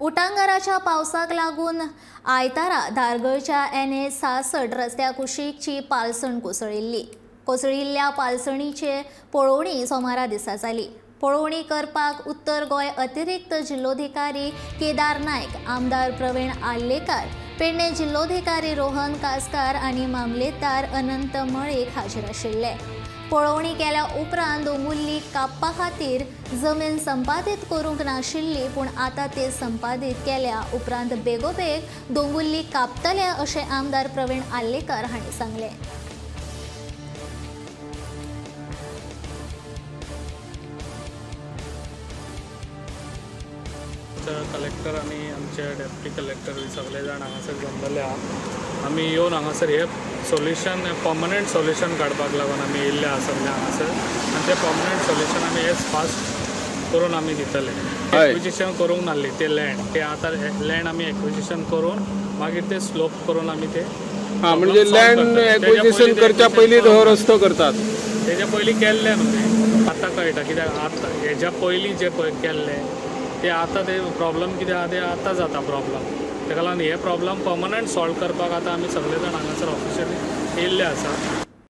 उटांगाराच्या पावसाक लागून आयतारा धारगळच्या NH 66 रस्त्या कुशीकची पालसण कोसळिल्ली. कोसळिल्ल्या पालसणीचे पळोवणी सोमारा दिसा जाली. पळोवणी करपाक उत्तर गोंय अतिरिक्त जिल्लोधिकारी केदार नायक, आमदार प्रवीण आर्लेकार, पेडणे जिल्लोधिकारी रोहन कासकार आनी मामलेदार अनंत मळीक हाजीर आशिल्ले. पळोवणी केल्या उपरांत दोंगुल्ली कापपा खातीर जमीन संपादीत करूंक नाशिल्ली, पूण आतां ते संपादीत केल्या उपरांत बेगोबेग दोंगुल्ली कापतले अशें आमदार प्रवीण आर्लेकार हांणी सांगलें. कलेक्टर आनी आमचे डेप्युटी कलेक्टर सगळे जाण हांगासर जमलेले आहा. आमी येवन हांगासर हे सोल्युशन, पर्मनंट सोल्युशन काडपाक लागून आमी येयल्ले आहा सगळे हांगासर आनी ते पर्मनंट सोल्युशन आमी एज फास्ट करून आमी दितले. एक्विजिशन करूंक नासली ते लँड, ते आतां लँड आमी एक्विजिशन करून मागीर ते स्लोप करून आमी ते म्हणजे लँड एक्विजिशन करच्या पयलीं हो रस्तो करतात. तेज्या पयलीं केल्लें न्हू तें, आतां कळटा कित्याक आतां हेज्या पयलीं जे पळय केल्लें ते आतां ते प्रॉब्लम कितें आहा ते आतां जाता प्रॉब्लम. ताका लागून हे प्रॉब्लम पर्मनंट सॉल्व करपाक आतां आमी सगळे जाण हांगासर ऑफिशियली येयल्ले आसा.